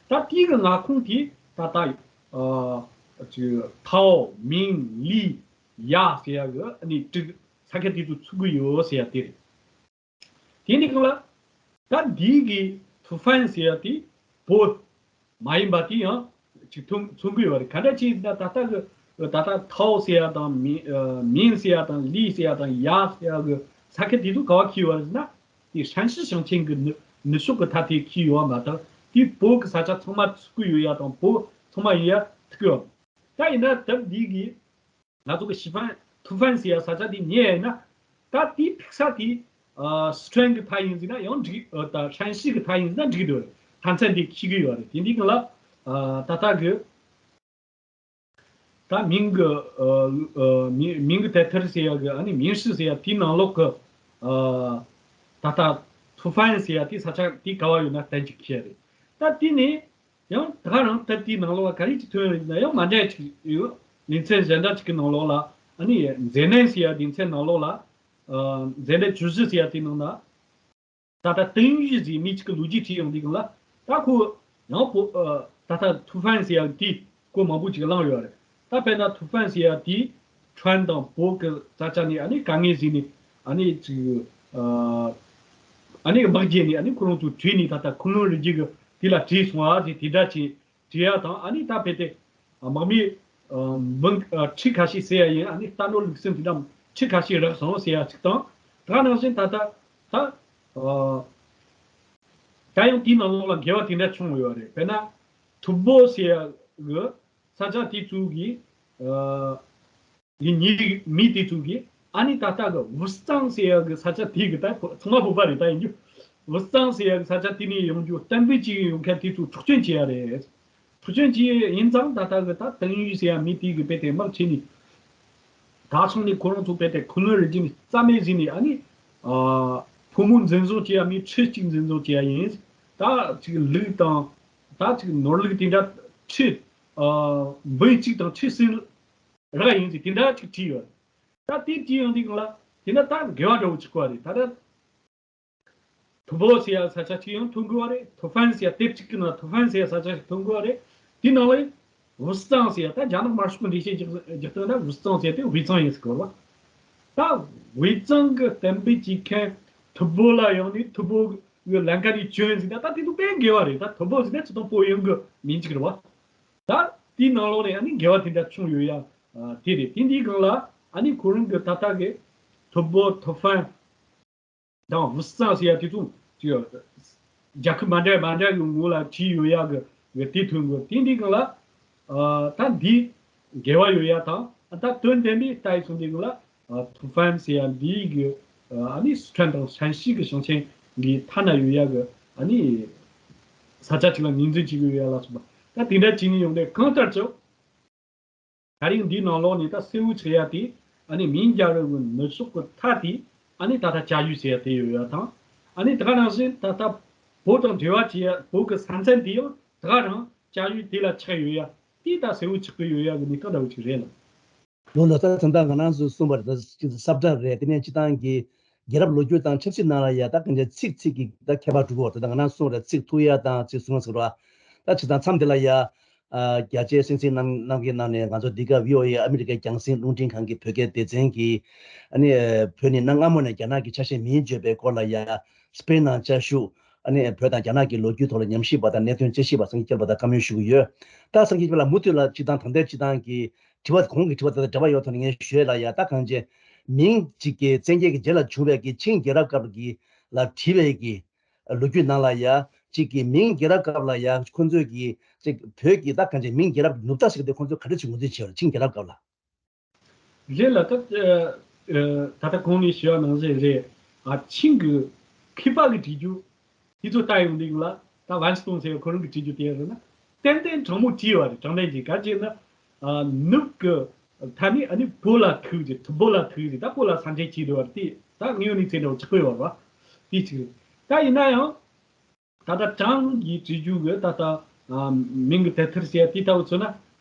ད་དེའི་གི་མངའ་ཁོངས་དེ་ད་ལྟ་ཨ་ཅིག་ཐའོ་མིང་ལི་ཡ་ཟེར་ཡ་གི་ཨ་ནི་ཀྲིག་ས་ཁ་དེ་ཚོ་ཚུགས་གི་ཡོད་ཟེར་ཡ་དེ་རེད། དེ་ནི་གང་ལ། ད་འདི་གི་ཐུ་ཧྥན་ཟེར་ཡ་དེ་བོད་མ་ཡིན་པ་དེ་ཡང་ཅིག་མཚོན་མཚོན་གི་ཡོད་རེད། ག་འདྲ་ཅིག་ན་ད་ལྟ་གི་ད་ལྟ་ཐའོ་ཟེར་ཡ་དང་མིང་ཨ་མིང་ཟེར་ཡ་དང་ལི་ཟེར་ཡ་དང་ཡ་ཟེར་ཡ་གི་ས་ཁུལ་དེ་ཚོ་ག་བ་འཁེལ་ཡོད་རེད་ཟེར་ན། དེ་ཧྲན་ཞི་ཞིང་ཆེན་གི་ནུབ་ནུབ་ཕྱོགས་གི་མཐའ་དེ་འཁེལ་ཡོད་མ་གཏོགས་དེ་བོད་གི་ས་ཆ་ཚང་མ་ཚུགས་གི་ཡོད་ཡ་དང་བོད་ཚང་མ་ཡིན་ཡ་ཐུག་གི་ཡོད། ད་ཡིན་ན་ད་འདི་གི་ང་ཚོ་གི་ཞི་ཧྥན་ཐུ་ཧྥན་ཟེར་ཡ་ས་ཆ་དེ་ཉེ་ཡིན་ན། ད་དེའི་ཕིག་ས་དེ་ཨ་སི་ཁྲོན་གི་མཐའ་ཡིན་ཟེར་ན་ཡང་འགྲིག་ཨ་ད་ཧྲན་ཞི་གི་མཐའ་ཡིན་ཟེར་ན་འགྲིག་འདུག་མཐའ་མཚམས་དེ་འཁེལ་གི་ཡོད་རེད། དེ་འདི་གི་ལ་ཨ་ད་ལྟ་གི་ད་མིང་གི་ཨ་ཨ་མིང་མིང་གི་དེབ་ཐེར་ཟེར་ཡ་གི་ཨ་ནི་མིང་ཧྲི་ཟེར་ཡ་དེའི་ནང་ལོགས་གི་ཨ་ད་ལྟ་ཐུ་ཧྥན་ཟེར་ཡ་དེ་ས་ཆ་དེ་ག་བ་ཡོད་ན་གཏན་གཅིག་འཁེལ་རེད། ད་དེ་ནས། ཡང་ད་ག་རང་ད་ལྟའི་ནང་ལོགས་ལ་ག་རེ་ཅིག་ཐོན་ཡོད་ན་ཡང་མ་འདྲ་ཅིག་ཡོད། ལེ་ཚན་གཞན་དག་ཅིག་གི་ནང་ལོགས་ལ་ཨ་ནི་མཛེ་ནན་ཟེར་ཡ་ལེ་ཚན་ནང་ལོགས་ལ་ཨ་མཛེ་ནན་ཅུ་ཞི་ཟེར་ཡ་དེ་ནང་ན་ད་ལྟ་ཏིང་ཡུས་ཟེར་མི་ཅིག་གི་ལོ་རྒྱུས་བྲིས་ཡོང་དུས་སྒང་ལ། ད་ཁོ་ཡང་བོད་ཨ་ད་ལྟ་ཐུ་ཧྥན་ཟེར་ཡ་དེ་སྐོར་མང་པོ་ཅིག་གླེང་ཡོད་རེད། ད་དཔེར་ན་ཐུ་ཧྥན་ཟེར་ཡ་དེ་ཁྲོན་དང་བོད་ཀྱི་ས་ཆ་ནས་ཨ་ནི་དཀའ་ངལ་བཟོས་ནས་ཨ་ནི་ཅིག་ཨ་ཨ་ནི་དམག་རྒྱག་ནས་ཨ་ནི་ཁོ་རང་ཚོ་བྲོས་ནས་ད་ལྟ་ཁུ་ལུ་རི་རྒྱུད་ཀྱི་དེ་ལ་བྲོས་སོང་བ་ཟེར་དེ་འདྲ་བྱས་བྲོས་ཡ་དང་། ཨ་ནི་ད་དཔེ་དེ་དམག་མི་ཨ་འབུམ་ཨ་ཁྲི་ཁ་ཤས་བསད་ཡ་ཡིན། ཨ་ནི་རྟ་ནོར་ལུག་གསུམ་དེ་འདྲ་ཁྲི་ཁ་ཤས་རག་སོང་ཟེར་ཡ་ཅིག་དང་། ད་ག་ནང་བཞིན་ད་ལྟ་ད་ཨ་ད་ཡང་དེའི་ནང་ལོགས་ལ་འགལ་བ་དེ་འདྲ་བྱུང་ཡོད་རེད། དཔེར་ན་ཐུ་བྷོ་ཟེར་ཡ་གི་ས་ཆ་དེ་ཚོ་གི་ཨ་གི་ཉེ་མི་དེ་ཚོ་གི་ཨ་ནི་ད་ལྟ་གི་ཝུ་སི་ཙང་ཟེར་ཡ་གི་ས་ཆ་དེ་གི་ད་ཚང་མ་བོད་པ་རེད། ད་ཡིན་རྒྱུ་ཝུ་སི་ཙང་ཟེར་ཡ་གི་ས་ཆ་དེ་ནས་ཡོང་རྒྱུ་གཏན་འབེབས་བྱས་ཡོང་མཁན་དེ་ཚོ་འཕྲོག་བཅོམ་བྱས་ཡ་རེད། འཕྲོག་བཅོམ་བྱས་ཡིན་ཙང་ད་ལྟ་གི་ད་ཏིང་ཡུས་ཟེར་ཡ་མི་དེ་གི་དཔེ་དེ་དམག་བྱས་ནས་ད་ཚང་ནས་ཁོ་རང་ཚོ་དཔེ་དེ་ཁུ་ལུ་རི་རྒྱུད་ནས་རྩ་མེད་བཟོས་ནས་ཨ་ནི་ཨ་ཕོ་མོ་འཛིན་བཟུང་བྱས་ཡ་མི་ཁྲི་གཅིག་འཛིན་བཟུང་བྱས་ཡ་ཡིན། ད་ཅིག་ལུག་དང་ད་ཅིག་ནོར་ལུག་དེ་འདྲ་ཁྲི་ཨ་འབུམ་གཅིག་དང་ཁྲི་གསུམ་རག་ཡིན་ཟེར་དེ་འདྲ་ཅིག་བྲིས་ཡོད། ད་དེ་བྲིས་ཡོང་དུས་སྒང་ལ་དེ་ན་ད་འགལ་བ་འདྲ་བོ་ཅིག་གོ་བ་རེད། ད་ད་ཐུ་བྷོ་ཟེར་ཡ་ས་ཆ་ཅིག་ཡང་ཐོན་དགོས་བ་རེད། ཐུ་ཧྥན་ཟེར་ཡ་དེབ་གཅིག་གི་ནང་ཐུ་ཧྥན་ཟེར་ཡ་ས་ཆ་ཞིག་ཐོན་དགོས་བ་རེད། དེ་ནང་ལ་ཝུ་སི་ཙང་ཟེར་ཡ་ད་རྒྱ་ནག་དམར་ཤོག་གི་འགྲེལ་བཤད་རྒྱག་རྒྱག་སྟངས་ན་ཝུ་སི་ཙང་ཟེར་ཡ་དེ་ཝེ་ཙང་ཡིན་ཟེར་གོ་རེད་བ། ད་ཝེ་ཙང་གི་གཏན་འབེབས་བྱེད་མཁན་ཐུ་བྷོ་ལ་ཡོང་ནས་ཐུ་བྷོ་གི་ལམ་ཁ་ནས་བྱོན་ཟེར་ན་ད་དེ་ཚོ་དཔེ་འགལ་བ་རེད། ད་ཐུ་བྷོ་ཟེར་ན་ཅི་དང་བོད་ཡོང་གི་མིང་གཅིག་རེད་བ། ད་དེའི་ནང་ལོགས་ནས་ཨ་ནི་འགལ་བ་དེ་འདྲ་བྱུང་ཡོད་ཡ་དེ་རེད། དེ་འདིའི་སྒང་ལ་ཨ་ནི་ཁོ་རང་གི་ད་ལྟ་གི་ཐུ་བྷོ་ཐུ་ཧྥན་དང་ཝུ་སི་ཙང་ཟེར་ཡ་དེ་ཚོ་ཅིག་རྒྱལ་ཁབ་མ་འདྲ་མ་འདྲ་གི་ངོ་ལ་བྲིས་ཡོད་ཡ་གི་གི་དེ་ཐོན་དགོས། དེ་འདི་སྒང་ལ་ཨ་ད་འདི་འགལ་བ་ཡོད་ཡ་དང་། ཨ་ད་དོན་ལྡན་པའི་ལྟ་ཡི་སོང་དེ་སྒང་ལ་ཨ་ཐུ་ཧྥན་ཟེར་ཡ་འདི་གི་ཨ་ནི་སི་ཁྲོན་དང་ཧྲན་ཞི་གི་ཞིང་ཆེན་གི་མཐའ་ན་ཡོད་ཡ་གི་ཨ་ནི་ས་ཆ་ཅིག་ལ་ངོས་འཛིན་བྱེད་ཀྱི་ཡོད་ཡ་ལ་སོགས་པ། ད་དེ་འདྲ་བྱས་ནས་ཡོང་དུས་གང་ལྟར་ཀྱང་། ད་རིང་འདིའི་ནང་ལོགས་ནས་ད་གསལ་བོ་ཆགས་ཡ་དེ་ཨ་ནི་མིང་རྒྱལ་རབས་ཀྱི་ནུབ་ཕྱོགས་ཀྱི་མཐའ་དེ་ཨ་ནི་ད་ལྟ་ཅ་ཡུས་ཟེར་ཡ་དེ་ཡོད་ཡ་དང་། ཨ་ནི་ད་ག་ནང་བཞིན་ད་ལྟ་བོད་དང་འབྲེལ་བ་བྱེད་ཡ་བོད་ཀྱི་ས་མཚམས་དེ་ཡང་ད་ག་རང་ཅ་ཡུས་དེ་ལ་ཆགས་ཡོད་ཡ་དེ་ད་གསལ་བོ་ཆགས་ཀྱི་ཡོད་ཡ་གི་གནས་སྟངས་འདྲ་བོ་ཅིག་རེད་ལ། ལོ་ལ་ད་ད་ད་ང་རང་ཚོས་གསུངས་པ་རེད། ད་ས་བཀྲ་རེད། དེ་ནས་སྤྱི་བཏང་གི་རྒྱལ་རབས་ལོ་རྒྱུས་དང་ཆབ་སྲིད་ནང་ལ་ཡ་ད་གང་ཅི་ཚིག་ཚིག་གི་ད་ཁྱད་པར་འགྲོ་གི་ཡོད་རེད། ད་ང་རང་གསུངས་རེད། ཚིག་ཐུག་ཡ་དང་ཚིག་གསུང་ཟེར་བ་ད་སྤྱི་བཏང་མཚམས་དེ་ལ་ཡ། ཨ་རྒྱལ་གཅེས་སེམས་གསིག་གནང་གནང་མཁན་ནང་ནས་ང་ཚོ་འདི་ག་བྷི་ཨོ་ཨེ་ཨ་མི་རི་ཀའི་རྒྱང་སྲིང་རླུང་འཕྲིན་ཁང་གི་བོད་སྐད་སྡེ་ཚན་གྱི་ཨ་ནི་བོད་ནས་གནའ་སྔ་མོ་ནས་རྒྱ་ནག་གི་ཆ་ཤས་མིང་བརྗོད་པའི་སྐོར་ལ་ཡ་སྤེལ་གནང་བཅའ་བཞུགས་ཨ་ནི་བོད་དང་རྒྱ་ནག་གི་ལོ་རྒྱུས་ཐོག་ལ་ཉམས་ཞིབ་པ་དང་གནད་དོན་དཔྱད་ཞིབ་པ་སངས་རྒྱས་སྐྱབས་པ་དང་བཀའ་མོལ་ཞུ་གི་ཡོད། ད་སངས་རྒྱས་སྐྱབས་པ་ལ་མུ་མཐུད་ལ་སྤྱི་བཏང་ད་ལྟའི་སྤྱི་བཏང་གི་དྲི་བ་གོང་གི་དྲི་བ་དེ་དང་འབྲེལ་བ་ཡོད་ཐོག་ནས་ངས་ཞུས་ལ་ཡ། ད་གང་ཅི་མིང་གཅིག་གི་བཙན་རྒྱལ་གྱི་རྗེས་ལ་བྱུང་བའི་གི་ཆིང་རྒྱལ་རབས་སྐབས་ཀྱི་ལ་བྲིས་པའི་གི་ལོ་རྒྱུས་ནང་ལ་ཡ་ ཅིག་གི་མིང་རྒྱལ་རབས་སྐབས་ལ་ཡང་ཁོང་ཚོས་ཀྱི་ཅིག་བོད་ཀྱི་ད་གང་ཅི་མིང་རྒྱལ་རབས་ཀྱི་ནུབ་རྟགས་ཤིག་དེ་ཁོང་ཚོས་ག་འདྲ་ཞིག་ངོས་འཛིན་བྱས་པ་རེད། ཆིང་རྒྱལ་རབས་སྐབས་ལ། རེད་ལ། ད་ཨ་ད་ལྟ་གོང་ནས་ཞུས་པ་ནང་བཞིན་རེད། ཨ་ཆིང་གི་མཁས་པ་གི་བྲིས་རྒྱུ་དེ་ཚོ་ལྟ་ཡོང་དུས་ལ། ད་ཝན་སི་ཏོང་ཟེར་བ་ཁོ་རང་གི་བྲིས་རྒྱུ་དེ་རེད་ན། ཏན་ཏན་དྲང་མོ་བྲིས་པ་རེད། དྲང་བདེན་གྱི་ག་ཅེ་ན། ཨ་ནུབ་ཀྱི་ཐ་ནི་ཨ་ནི་བོད་ལ་ཐུག་ཅིག་ཐུ་བོད་ལ་ཐུག་ཅིག་ད་བོད་ལ་ས་འདྲེན་བྱས་འགྲོ་བ་དེ་ད་དངོས་ཡོད་གནས་ཚུལ་འདྲ་བོ་ཆགས་ཡོད་པ་རེད་བ། དེ་གཅིག་རེད། ད་ཡིན་ན་ཡང་ད་ལྟ་ཀྲང་གིས་བྲིས་རྒྱུ་གི་ད་ལྟ་ཨ་མིང་གི་དེབ་ཐེར་ཟེར་ཡ་དེ་ལྟ་བུ་མཚོན་ན།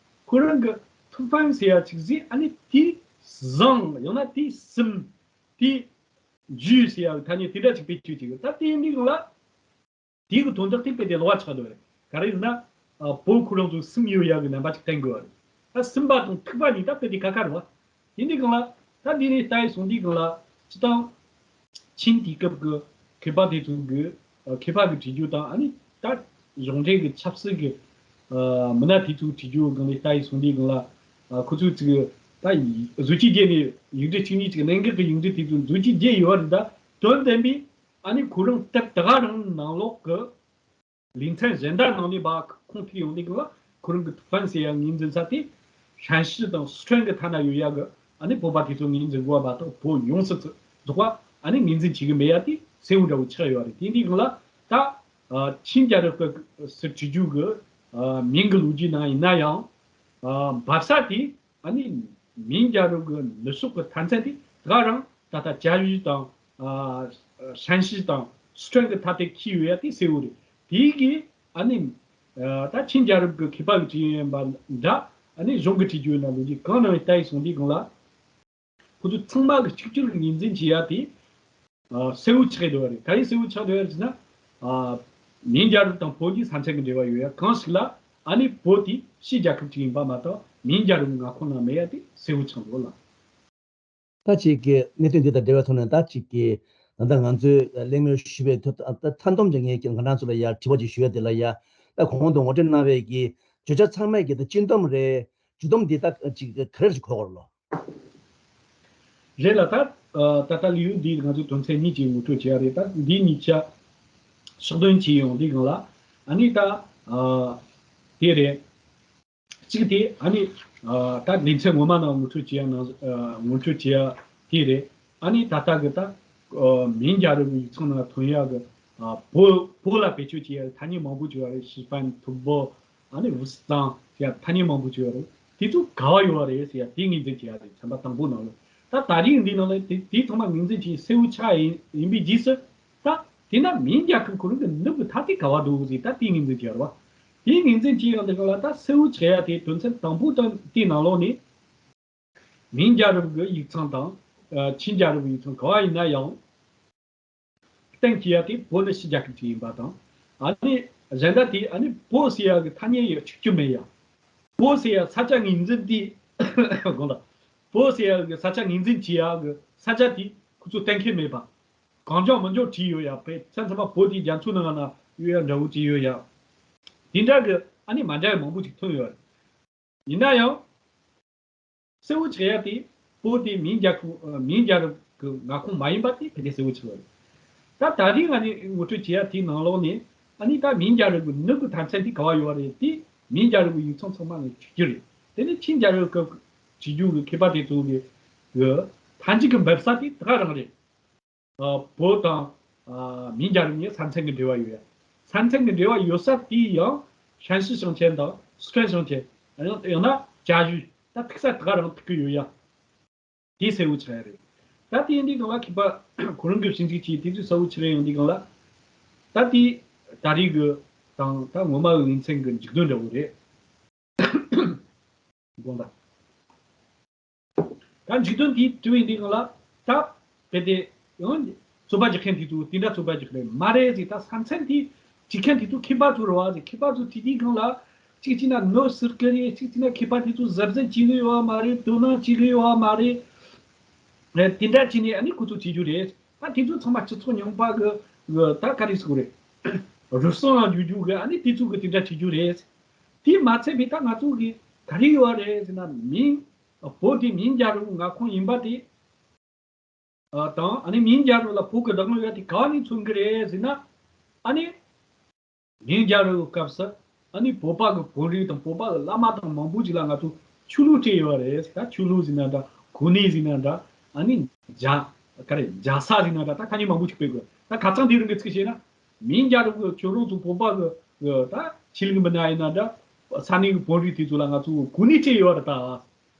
ཁོ་རང་གི་ཐུ་ཧྥན་ཟེར་ཡ་ཅིག་ཟིག་ཨ་ནི་དེ་བཟང་ཡང་ན་དེ་སིམ་དེ་འཇུས་ཟེར་ཡ་གི་ཐ་སྙད་དེ་འདྲ་ཅིག་བེད་སྤྱོད་བྱེད་གི། ད་དེ་ཡིན་དུས་ལ། དེའི་གི་དོན་དག་དེ་དཔེ་དེ་ལོགས་ཆགས་འདུག་རེད། ག་རེ་ཡིན་ན། ཨ་བོད་ཁོ་རང་ཚོ་སིམ་ཡོད་ཡ་གི་རྣམ་པ་ཅིག་བསྟན་དགོས་རེད། ད་སིམ་པ་དང་ཐུག་པ་གཉིས་ད་དཔེ་དེ་ཁ་ཁ་རེད་བ། དེ་འདྲའི་སྒང་ལ་ད་འདི་ནས་ལྟ་ཡི་སོང་དུས་སྒང་ལ་སྤྱི་བཏང་ཆིང་དུས་སྐབས་ཀྱི་མཁས་པ་དེ་ཚོ་གི་ཨ་མཁས་པ་གི་བྲིས་རྒྱུ་དང་། ཨ་ནི་ད་གཞུང་འབྲེལ་གི་ཆབ་སྲིད་གི་ཨ་མི་སྣ་དེ་ཚོའི་བྲིས་རྒྱུ་སྒང་ལ་ལྟ་ཡི་སོང་དུས་སྒང་ལ། ཨ་ཁོ་ཚོའི་ཚིག་ད་བཟོ་བཅོས་བརྒྱབ་ནས་ཡིག་འབྲུ་གཅིག་གཉིས་ཅིག་གནད་འགག་གི་ཡིག་འབྲུ་དེ་ཚོ་བཟོ་བཅོས་བརྒྱབ་ཡོད་རེད། ད་དོན་དམ་པའི་ཨ་ནི་ཁོ་རང་དེབ་དེ་ག་རང་ནང་ལོགས་ཀྱི་ལེ་ཚན་གཞན་དག་ནང་ནས་ཕར་ཁུངས་ཐིག་ཡོང་དུས་སྒང་ལ་ཁོ་རང་གི་ཐུ་ཧྥན་ཟེར་ཡ་ངོས་འཛིན་ས་དེ་ཧྲན་ཞི་དང་སི་ཁྲོན་གྱི་ཐ་ན་ཡོད་ཡ་གི་ཨ་ནི་བོད་པ་དེ་ཚོ་ངོས་འཛིན་དགོས་པ་མ་གཏོགས། བོད་ཡོངས་སུ་རྫོགས་པ་ཨ་ནི་ངོས་འཛིན་བྱེད་གི་མེད་ཡ་དེ་གསལ་བོ་འདྲ་བོ་ཆགས་ཡོད་རེད། དེ་འདི་སྒང་ལ་ད་ཨ་ཆིང་རྒྱལ་རབས་ཀྱི་ཟེར་བྲིས་རྒྱུ་གི་ཨ་མིང་གི་ལོ་རྒྱུས་ནང་ཡིན་ན་ཡང་། ཨ་འབབ་ས་དེ་ཨ་ནི་མིང་རྒྱལ་རབས་ཀྱི་ནུབ་ཕྱོགས་ཀྱི་མཐའ་མཚམས་དེ་ད་རང་ད་ལྟ་ཅ་ཡུས་དང་ཨ་ཧྲན་ཞི་དང་སི་ཁྲོན་གྱི་མཐའ་དེ་འཁེལ་ཡོད་ཡ་དེ་གསལ་བོ་རེད། དེའི་གི་ཨ་ནི་ཨ་ད་ཆིང་རྒྱལ་རབས་ཀྱི་མཁས་པ་གི་བྲིས་ཡིན་པ་འདྲ། ཨ་ནི་གཞུང་གི་བྲིས་རྒྱུ་ཡིན་ན་ལོ་རྒྱུས་གང་ནང་ལྟ་ཡི་སོང་དུས་སྒང་ལ། ཁོ་ཚོ་ཚང་མ་གི་གཅིག་གྱུར་གྱི་ངོས་འཛིན་བྱེད་ཡ་དེ་ཨ་གསལ་བོ་ཆགས་འདུག་རེད། ག་རེ་གསལ་བོ་ཆགས་འདུག་རེད་ཟེར་ན། ཨ་མིང་རྒྱལ་རབས་དང་བོད་ཀྱི་ས་མཚམས་ཀྱི་འབྲེལ་བ་ཡོད་ཡ་གང་ཞིག་ལ་ཨ་ནི་བོད་དེ་ཕྱིའི་རྒྱལ་ཁབ་ཅིག་ཡིན་པ་མ་གཏོགས་མིང་རྒྱལ་རབས་ཀྱི་མངའ་ཁོངས་ནང་མེད་ཡ་དེ་གསལ་བོ་ཆགས་འདུག་ལ། ད་ཅིག་གི་གནད་དོན་འདི་དང་འབྲེལ་བའི་ཐོག་ནས་ད་ཅིག་གི་ད་ལྟ་ང་ཚོས་གླེང་མོལ་ཞུས་པའི་ཐོག་ད་མཐའ་སྡོམ་གྱི་ངས་ཀྱི་ང་རང་ཚོ་ལ་ཡ་དྲི་བ་ཅིག་ཞུ་ཡ་དེ་ལ་ཡ། ད་གོང་དུ་ངོ་སྤྲོད་གནང་བའི་གི་བརྗོད་བྱ་ཚང་མས་ཀྱི་ད་སྤྱི་སྡོམ་རེད། སྤྱི་སྡོམ་འདི་ད་ཅིག་ག་རེ་ཞིག་གོ་དགོས་རེད་ལོ། རེད་ལ། ད་ད་ལྟ་ལེའུ་འདི་ང་ཚོས་དོན་ཚན་གཉིས་ཀྱི་ངོ་སྤྲོད་བྱས་ཡ་རེད། ད་འདི་གཉིས་ཆ་ཕྱོགས་སྟོན་བྱས་ཡོང་དུས་སྒང་ལ་ཨ་ནི་ད་དེ་རེད། གཅིག་དེ་ཨ་ནི་ད་ལེ་ཚན་ངོ་མ་ནང་ངོ་སྤྲོད་བྱས་ཡ་ནང་ངོ་སྤྲོད་བྱས་ཡ་དེ་རེད། ཨ་ནི་ད་ལྟ་གི་ད་མིང་རྒྱལ་རབས་ཀྱི་ཡིག་ཚང་ནང་ཐོན་ཡ་གི་བོད་བོད་ལ་བེད་སྤྱོད་བྱས་ཡ་ཐ་སྙད་མང་པོ་བྱས་ཡ་རེད། ཤི་པན་ཐུ་བོ། ཨ་ནི་ཝུ་སི་ཙང་ཡ་ཐ་སྙད་མང་པོ་བྱས་ཡོད་རེད། དེ་ཚོ་ག་བ་ཡོད་རེད་ཟེར་ཡ་དེ་ངོས་འཛིན་བྱེད་ཡ་རེད། ཚན་པ་དང་པོ་ནང་ལ། ད་ད་རིང་འདི་ནང་ལ་དེ་དེ་ཚང་མ་ངོས་འཛིན་བྱེད་གསལ་བོ་ཆགས་ཡིན་ཡིན་པའི་རྗེས་སུ། ད་དེ་ན་མིང་རྒྱལ་ཁབ་ཁོ་རང་གི་ནུབ་ཀྱི་མཐའ་དེ་ག་བ་འདུག་ཟེར་ད་དེ་ངོས་འཛིན་བྱེད་ཡ་རེད་བ། དེ་ངོས་འཛིན་བྱེད་ཡོང་དུས་སྒང་ལ་ད་གསལ་བོ་ཆགས་ཡ་དེ་དོན་ཚན་དང་པོ་དང་དེའི་ནང་ལོགས་ནས་མིང་རྒྱལ་རབས་ཀྱི་ཡིག་ཚང་དང་ཆིང་རྒྱལ་རབས་ཀྱི་ཡིག་ཚང་ག་བ་ཡིན་ན་ཡང་། གཏན་འཁེལ་ཡ་དེ་བོད་ནི་ཕྱི་རྒྱལ་ཁབ་ཅིག་ཡིན་པ་དང་། ཨ་ནི་གཞན་དག་དེ་ཨ་ནི་བོད་ཟེར་ཡ་གི་ཐ་སྙད་ཡང་གཅིག་གྱུར་མེད་ཡ། བོད་ཟེར་ཡ་ས་ཆ་ངོས་འཛིན་དེ་དགོངས་དག་བོད་ཟེར་ཡ་གི་ས་ཆ་ངོས་འཛིན་བྱེད་ཡ་གི་ས་ཆ་དེ་ཁོ་ཚོ་གཏན་འཁེལ་མེད་པ། གང་བྱུང་མང་བྱུང་བྲིས་ཡོད་ཡ། དཔེ་མཚོན་ཚང་མ་བོད་དེ་རྒྱ་མཚོ་ནང་ན་ཡོད་ཡ་འདྲ་བོ་བྲིས་ཡོད་ཡ། དེ་འདྲ་གི་ཨ་ནི་མ་འདྲ་བའི་མང་པོ་ཅིག་ཐོན་ཡོད་རེད། ཡིན་ན་ཡང་། གསལ་བོ་ཆགས་ཡ་དེ་བོད་དེ་མིང་རྒྱལ་ཁབ་མིང་རྒྱལ་རབས་ཀྱི་མངའ་ཁོངས་མ་ཡིན་པ་དེ་ཕལ་ཆེར་གསལ་བོ་ཆགས་པ་རེད། ད་ད་རིང་ང་ནི་ངོ་སྤྲོད་བྱེད་ཡ་དེའི་ནང་ལོགས་ནས་ཨ་ནི་ད་མིང་རྒྱལ་རབས་ཀྱི་ནུབ་ཀྱི་མཐའ་མཚམས་དེ་ག་བ་ཡོད་རེད། དེ་མིང་རྒྱལ་རབས་ཀྱི་ཡིག་ཚང་ཚང་མ་ནི་གཅིག་གྱུར་རེད། དེ་ནི་ཆིང་རྒྱལ་རབས་ཀྱི་བྲིས་རྒྱུ་གི་མཁས་པ་དེ་ཚོ་གི་གི་མཐའ་མཇུག་གི་འབབ་ས་དེ་ད་ག་རང་རེད། ཨ་བོད་དང་ཨ་མིང་རྒྱལ་རབས་གཉིས་ས་མཚམས་ཀྱི་འབྲེལ་བ་ཡོད་ཡ། ས་མཚམས་ཀྱི་འབྲེལ་བ་ཡོད་ས་དེ་ཡང་ཧྲན་ཞི་ཞིང་ཆེན་དང་སི་ཁྲོན་ཞིང་ཆེན། ཡང་ཡང་ན་ཅ་ཡུས་ད་ཐུག་ས་ད་ག་རང་ཐུག་གི་ཡོད་ཡ། དེ་གསལ་བོ་ཆགས་ཡ་རེད། ད་དེ་ཡིན་དུས་སྒང་ལ་མཁས་པ་ཁོ་རང་གི་ཞིབ་འཇུག་བྱས་དེ་ཚོ་གསལ་བོ་ཆགས་ཡོང་དུས་སྒང་ལ། ད་དེ་ད་རེས་ཀྱི་དང་ད་ངོ་མ་གི་ལེ་ཚན་གྱི་མཇུག་དོན་འདྲ་བོ་རེད། དགོངས་དག་ད་མཇུག་དོན་དེ་དྲི་བའི་འདི་སྒང་ལ་ད་དཔེ་དེ་ཡང་རྩོད་པ་རྒྱག་མཁན་དེ་ཚོ་དེ་འདྲ་རྩོད་པ་རྒྱག་རེད་མ་རེད་ཟེར། ད་ས་མཚམས་དེ་བྲིས་མཁན་དེ་ཚོ་མཁས་པ་ཚོ་རེད་བ་ཟེར། མཁས་པ་ཚོ་བྲིས་དུས་སྒང་ལ་གཅིག་བྱས་ན་ནོར་ཟུར་གི་རེད། གཅིག་བྱས་ན་མཁས་པ་དེ་ཚོ་གཟབ་གཟབ་བྱེད་གི་ཡོད་བ་མ་རེད། དོ་སྣང་བྱེད་གི་ཡོད་བ་མ་རེད། ཨེ་དེ་འདྲ་བྱས་ནས་ཨ་ནི་ཁོ་ཚོ་བྲིས་རྒྱུ་རེད། ད་དེ་ཚོ་ཚང་མ་སྤྱི་ཚོགས་རྙིང་པ་གི་གི་ད་ག་རེ་ཟེར་དགོས་རེད། རུལ་སུངས་ལ་འཇུག་རྒྱུ་གི་ཨ་ནི་དེ་ཚོ་གི་དེ་འདྲ་བྲིས་རྒྱུ་རེད། དེ་མ་ཚད་པའི་ད་ང་ཚོ་གི་ག་རེ་ཡོད་རེད་ཟེར་ན། མིང་བོད་དེ་མིང་རྒྱལ་རབས་མངའ་ཁོངས་ཡིན་པ་དེ་དང་ཨ་ནི་མིང་རྒྱལ་རབས་ལ་བོད་ཀྱི་བདག་དབང་ཡོད་དེ་ག་ནས་མཚོན་གི་རེད་ཟེར་ན། ཨ་ནི་ མིང་རྒྱལ་རབས་ཀྱི་སྐབས་སུ་ཨ་ནི་བོད་པ་གི་བོན་རིགས་དང་བོད་པ་གི་བླ་མ་དང་མང་པོ་ཅིག་ལ་ང་ཚོ་ཆོས་ལུགས་སྤྲད་ཡོད་རེད། ད་ཆོས་ལུགས་ཟེར་ན་འདྲ། གོ་གནས་ཟེར་ན་འདྲ། ཨ་ནི་རྒྱ་ག་རེ་རྒྱལ་ས་ཟེར་ན་འདྲ། ད་ཐ་སྙད་མང་པོ་ཅིག་སྤེལ་དགོས། ད་ཁ་སང་དེ་རིང་གི་ཚིག་བཤད་ན། མིང་རྒྱལ་རབས་ཀྱི་ཁྱོད་རང་ཚོ་བོད་པ་གི་གི་ད་ཆོས་ལུགས་མི་སྣ་ཡིན་ན་འདྲ། ས་གནས་ཀྱི་བོན་རིགས་དེ་ཚོ་ལ་ང་ཚོ་གོ་གནས་སྤྲད་ཡོད་རེད་ད།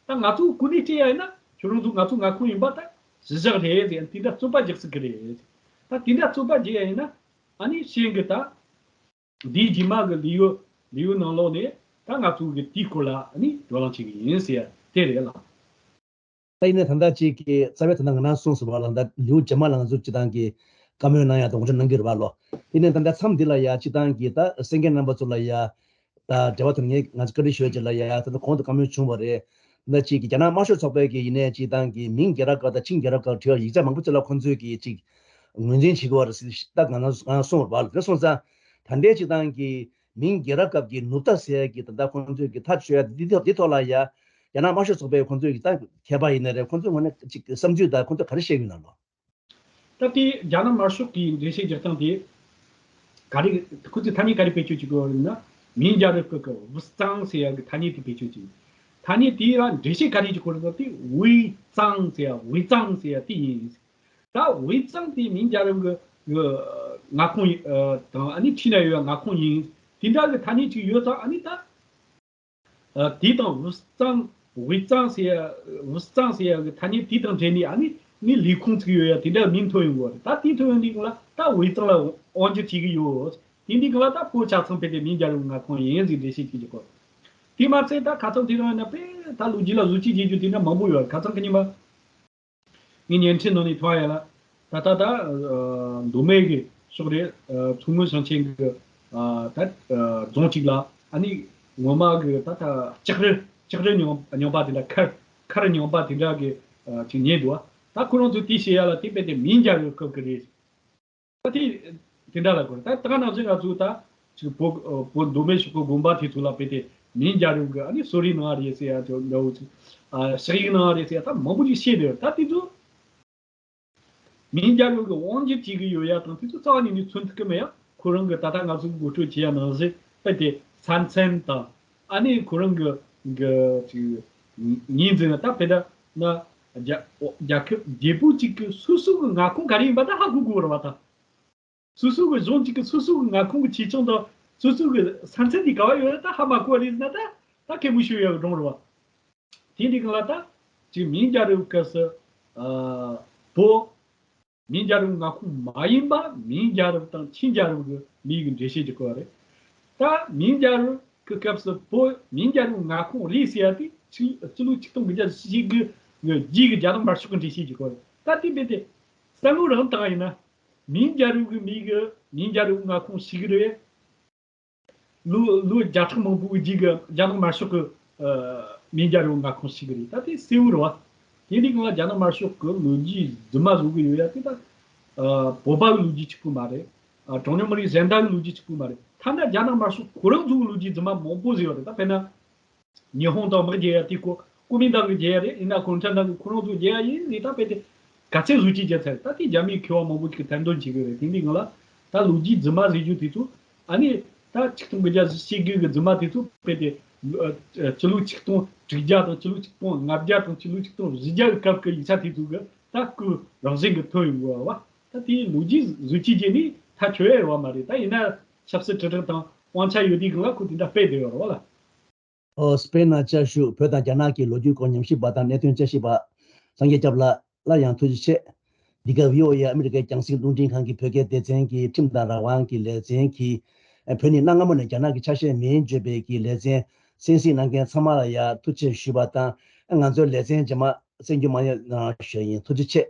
ད་ང་ཚོ་གོ་གནས་སྤྲད་ཡ་ཡིན་ན་ཁྱོད་རང་ཚོ་ང་ཚོ་མངའ་ཁོངས་ཡིན་པ་ད་གཞི་བཞག་རེད་ཟེར། དེ་འདྲ་རྩོད་པ་རྒྱག་སྲིད་གི་རེད། ད་དེ་འདྲ་རྩོད་པ་རྒྱག་ཡ་ཡིན་ན་ཨ་ནི་ཤེས་གི་ད། འདིའི་རྗེས་མ་གི་ལེའུ་ལེའུ་ནང་ལོགས་ནས་ད་ང་ཚོ་གི་དེའི་སྐོར་ལ་ཨ་ནི་བགྲོ་གླེང་བྱེད་གི་ཡིན་ཟེར་ཡ་དེ་རེད་ལགས། ད་ཡིན་ནའི་ད་ལྟ་ཅིག་གི་རྩ་བའི་ད་ལྟ་ང་རང་གསུངས་ཟིན་པ་ལ། ད་ལེའུ་རྗེས་མ་ལ་ང་ཚོ་སྤྱི་བཏང་གི་བཀའ་མོལ་གནང་ཡ་དང་ངོ་སྤྲོད་གནང་གི་རེད་པ་ལོ། ཡིན་ནའི་ད་ལྟ་མཚམས་འདི་ལ་ཡ་སྤྱི་བཏང་གི་ད་གསན་མཁན་རྣམ་པ་ཚོ་ལ་ཡ་ད་འབྲེལ་བ་དང་ངས་ང་ཚོ་བཀའ་འདྲི་ཞུ་ཡ་ཅིག་ལ་ཡ་ད་ལྟ་གོང་དུ་བཀའ་མོལ་བྱུང་བ་རེད། ད་ཅིག་གི་རྒྱ་ནག་དམར་ཤོག་ཚོགས་པའི་གི་ཡིན་ནའི་སྤྱི་བཏང་གི་མིང་རྒྱལ་རབས་སྐབས་དང་ཆིང་རྒྱལ་རབས་སྐབས་བྲིས་པ་ཡིག་ཆ་མང་པོ་ཅིག་ལ་ཁོང་ཚོས་གི་ཅིག་ངོས་འཛིན་བྱེད་དགོས་པ་རེད་ཟེར་ད་ང་ཚོ་ང་གསུངས་པ་རེད་པ་ལོ། དེ་སོང་ཙང་ད་ལྟའི་སྤྱི་བཏང་གི་མིང་རྒྱལ་རབས་སྐབས་ཀྱི་ནུབ་རྟ་ཟེར་ཡ་གི་ད་ལྟ་ཁོང་ཚོས་ཀྱི་ཐག་གཅོད་ཡ་འདི་ཐོག་འདི་ཐོག་ལ་ཡ་རྒྱ་ནག་དམར་ཤོག་ཚོགས་པའི་ཁོང་ཚོས་ཀྱི་ད་མཁས་པ་ཡིན་ན་རེད། ཁོང་ཚོའི་ངོས་ནས་ཅིག་བསམ་ཚུལ་དང་ཁོང་ཚོས་ག་རེ་བཤད་ཀྱི་ཡོད་ན་ལོ། ད་ལྟའི་རྒྱ་ནག་དམར་ཤོག་གི་འགྲེལ་བཤད་རྒྱག་སྟངས་དེ་ག་རེ། ཁོ་ཚོས་ཐ་སྙད་ག་རེ་བེད་སྤྱོད་བྱེད་ཀྱི་ཡོད་ན། མིང་རྒྱལ་རབས་སྐབས་ཀྱི་ཝུ་ཙང་ཟེར་ཡ་གི་ཐ་སྙད་དེ་བེད་སྤྱོད་བྱེད། ཐ་སྙད་དེ་ལ་འགྲེལ་བཤད་ག་རེ་བྱེད་ཀྱི་ཡོད་ན་དེ་ཝུའེ་ཙང་ཟེར་ཡ་ཝུའེ་ཙང་ཟེར་ཡ་དེ་ཡིན། ད་ཝུའེ་ཙང་དེ་མིང་རྒྱལ་རབས་ཀྱི་མངའ་ཁོངས་ཡིན། ཨ་དང་ཨ་ནི་འཁྲིས་ན་ཡོད་ཡ་མངའ་ཁོངས་ཡིན། དེ་འདྲ་གི་ཐ་སྙད་ཅིག་ཡོད་ཙང་ཨ་ནི་ད། ཨ་དེ་དང་ཝུ་ཙང་ཝུའེ་ཙང་ཟེར་ཡ་ཝུ་ཙང་ཟེར་ཡ་གི་ཐ་སྙད་དེ་དང་འབྲེལ་ནས་ཨ་ནི་ནི་ལས་ཁུངས་ཅིག་ཡོད་ཡ་དེ་འདྲ་མིང་ཐོན་ཡོང་གི་རེད། ད་དེ་ཐོན་ཡོང་དུས་སྒང་ལ་ད་ཝུའེ་ཙང་ལ་དབང་སྒྱུར་བྱེད་ཀྱི་ཡོད། དེ་འདི་སྒང་ལ་ད་བོད་ཆ་ཚང་དཔེ་དེ་མིང་རྒྱལ་རབས་མངའ་ཁོངས་ཡིན་ཟེར་འགྲེལ་བཤད་བྱེད་ཀྱི་ཡོད། དེ་མ་ཚད་ད་ཁ་སང་དེ་རིང་ཡིན་ན་དཔེ་ད་ལོ་རྒྱུས་ལ་བཟོ་བཅོས་བྱེད་རྒྱུ་དེ་འདྲ་མང་པོ་ཡོད་རེད། ཁ་སང་གི་ཉི་མ། ངའི་བརྙན་འཕྲིན་ནང་ནས་མཐོང་ཡ་ལ། ད་ལྟ་ད་ཨ་མདོ་སྨད་ཀྱི་ཕྱོགས་རེད། ཨ་མཚོ་སྔོན་ཞིང་ཆེན་གྱི་ཨ་ད་ཨ་རྫོང་གཅིག་ལ་ཨ་ནི་ངོ་མ་གི་ད་ལྟ་ལྕགས་རི་ལྕགས་རི་རྙིང་རྙིང་པ་དེ་འདྲ་མཁར་མཁར་རྙིང་པ་དེ་འདྲ་གི་ཨ་ཅིག་ཉེ་འདུག་ད་ཁོ་རང་ཚོས་དེ་བཤད་ཡ་ལ་དེ་རྦད་དེ་མིང་རྒྱལ་རབས་སྐབས་ཀྱི་རེད། ད་དེ་དེ་འདྲ་ལ་གོ་ད་ད་ག་ནང་བཞིན་ང་ཚོ་ད་ཅིག་བོད་བོད་མདོ་སྨད་ཕྱོགས་ཀྱི་དགོན་པ་དེ་ཚོ་ལ་དཔེ་དེ་མིང་རྒྱལ་རབས་ཀྱི་ཨ་ནི་གསོལ་རས་གནང་བ་རེད་ཟེར་ཡ་དེ་འདྲ་བོ་ཅིག་ཨ་ཕྱག་ཡིག་གནང་བ་རེད་ཟེར་ཡ་ད་མང་པོ་ཅིག་བཤད་བསྡད་ཡོད། ད་དེ་ཚོ་མིང་རྒྱལ་རབས་ཀྱི་དབང་སྒྱུར་བྱེད་ཀྱི་ཡོད་ཡ་དང་དེ་ཚོ་རྩ་བ་ཉིད་ནས་མཚོན་ཐུབ་ཀྱི་མེད་ཡ། ཁོ་རང་གི་ད་ལྟ་ང་ཚོ་གི་ངོ་སྤྲོད་བྱེད་ཡ་ནང་བཞིན་དཔེ་དེ་ས་མཚམས་དང་ཨ་ནི་ཁོ་རང་གི་གི་ཅིག་ངོས་འཛིན་ད་དཔེ་ད་ན་རྒྱ་རྒྱལ་ཁབ་རྒྱལ་པོ་གཅིག་གི་སོ་སོ་གི་མངའ་ཁོངས་ག་རེ་ཡིན་པ་ད་ཧ་གོ་དགོས་རེད་བ་ད། སོ་སོ་གི་གཞུང་གཅིག་གི་སོ་སོ་གི་མངའ་ཁོངས་ཀྱི་ཆེ་ཆུང་དང་སོ་སོ་གི་ས་མཚམས་དེ་ག་བ་ཡོད་ན་ད་ཧ་མ་གོ་བ་རེད་ཟེར་ན་ད་ད་གད་མོ་ཤོར་ཡག་གི་སྒྲུང་རེད་བ། དེ་འདི་གང་ལ་ད་ཅིག་མིང་རྒྱལ་རབས་སྐབས་སུ་ཨ་བོད་མིང་རྒྱལ་རབས་མངའ་ཁོངས་མ་ཡིན་པ་མིང་རྒྱལ་རབས་དང་ཆིང་རྒྱལ་རབས་ཀྱི་མིང་གི་འགྲེལ་བཤད་ཀྱི་སྐོར་རེད། ད་མིང་རྒྱལ་རབས་ཀྱི་སྐབས་སུ་བོད་མིང་རྒྱལ་རབས་མངའ་ཁོངས་རེད་ཟེར་ཡ་དེ་ཆིག་སྤྱི་ལོ་ཆིག་སྟོང་དགུ་བརྒྱ་བཞི་བཅུ་ཞེ་དགུ་གི་རྗེས་ཀྱི་རྒྱ་ནག་དམར་ཤོག་གི་འགྲེལ་བཤད་ཀྱི་སྐོར་རེད། ད་དེ་རྦད་དེ། བསམ་བློ་རང་བཏང་ཡིན་ན། མིང་རྒྱལ་རབས་ཀྱི་མིང་གི་མིང་རྒྱལ་རབས་མངའ་ཁོངས་ཤིག་རེད། ལོ་ལོ་བརྒྱ་ཕྲག་མང་པོའི་རྗེས་ཀྱི་རྒྱ་ནག་དམར་ཤོག་གི་ཨ་མིང་རྒྱལ་རབས་མངའ་ཁོངས་ཤིག་རེད། ད་དེ་གསལ་བོ་རེད་བ། དེ་འདི་སྒང་ལ་རྒྱ་ནག་དམར་ཤོག་གི་ལོ་རྒྱུས་རྫུན་མ་བཟོ་གི་ཡོད་ཡ་དེ་ད་ཨ་བོད་པ་གི་ལོ་རྒྱུས་གཅིག་པུ་མ་རེད། ཨ་གྲངས་ཉུང་མི་རིགས་གཞན་དག་གི་ལོ་རྒྱུས་གཅིག་པུ་མ་རེད། ཐ་ན་རྒྱ་ནག་དམར་ཤོག་ཁོ་རང་ཚོ་གི་ལོ་རྒྱུས་རྫུན་མ་མང་པོ་བཟོས་ཡོད་རེད། ད་དཔེར་ན། ཉི་ཧོང་དང་དམག་རྒྱག་ཡ་དེ་ཁོ་ཀོ་མིན་ཏང་གི་རྒྱག་ཡ་རེད། ཡིན་ན་གུང་ཁྲན་ཏང་གི་ཁོ་རང་ཚོ་རྒྱག་ཡ་ཡིན་ཟེར་ད་དཔེ་དེ་ག་ཚད་བཟོ་བཅོས་བརྒྱབ་ཚར་རེད། ད་དེ་རྒྱ་མིའི་མཁས་པ་མང་པོ་ཅིག་གིས་ཐེར་འདོན་བྱེད་གི་རེད། དེ་འདི་སྒང་ལ་ད་ལོ་རྒྱུས་རྫུན་མ་ཟེར་རྒྱུ་དེ་ཚོ་ཨ་ནི་ད་ཆིག་སྟོང་དགུ་བརྒྱ་བཞི་བཅུ་ཞེ་དགུ་གི་རྫུན་མ་དེ་ཚོ་དཔེ་དེ་ཨ་སྤྱི་ལོ་ཆིག་སྟོང་དྲུག་བརྒྱ་དང་སྤྱི་ལོ་ཆིག་སྟོང་ལྔ་བརྒྱ་དང་སྤྱི་ལོ་ཆིག་སྟོང་བཞི་བརྒྱ་གི་སྐབས་ཀྱི་ཡིག་ཆ་དེ་ཚོ་གི་ད་སྐུ་རང་བཞིན་གྱི་ཐོན་ཡོང་གི་ཡོད་བ། ད་དེའི་ལོ་རྒྱུས་བཟོ་བཅོས་བྱས་ནས་ཐག་ཆོད་ཡ་ཡོད་བ་མ་རེད། ད་ཡིན་ན་ཆབ་སྲིད་དྲིལ་བསྒྲགས་དང་དབང་ཆ་ཡོད་དུས་སྒང་ལ་ཁོ་དེ་འདྲ་སྤེལ་བསྡད་ཡོད་རེད་བ་ལ། ཨོ་སྤེན་ན་བཅའ་བཞུགས། བོད་དང་རྒྱ་ནག་གི་ལོ་རྒྱུས་སྐོར་ཉམས་ཞིབ་པ་དང་གནད་དོན་དཔྱད་ཞིབ་པ་སངས་རྒྱས་སྐྱབས་ལགས་ལ་ཡང་ཐུགས་རྗེ་ཆེ། འདི་ག་བྷི་ཨོ་ཨེ་ཨ་མི་རི་ཀའི་རྒྱང་སྲིང་རླུང་འཕྲིན་ཁང་གི་བོད་སྐད་སྡེ་ཚན་གྱི་ཁྲིམས་དང་རང་དབང་གི་ལེ་ཚན་གྱིས་བོད་ནས་གནའ་སྔ་མོ་ནས་རྒྱ་ནག་གི་ཆ་ཤས་མིན་བརྗོད་པའི་གི་ལེ་ཚན་གསན་གཟིགས་གནང་མཁན་ཚང་མ་ལ་ཡང་ཐུགས་རྗེ་ཆེ་ཞུས་པ་དང་། ང་ཚོའི་ལེ་ཚན་རྗེས་མ་གསན་རྒྱུ་མ་ཡོང་ཞུ་ཡིན། ཐུགས་རྗེ་ཆེ།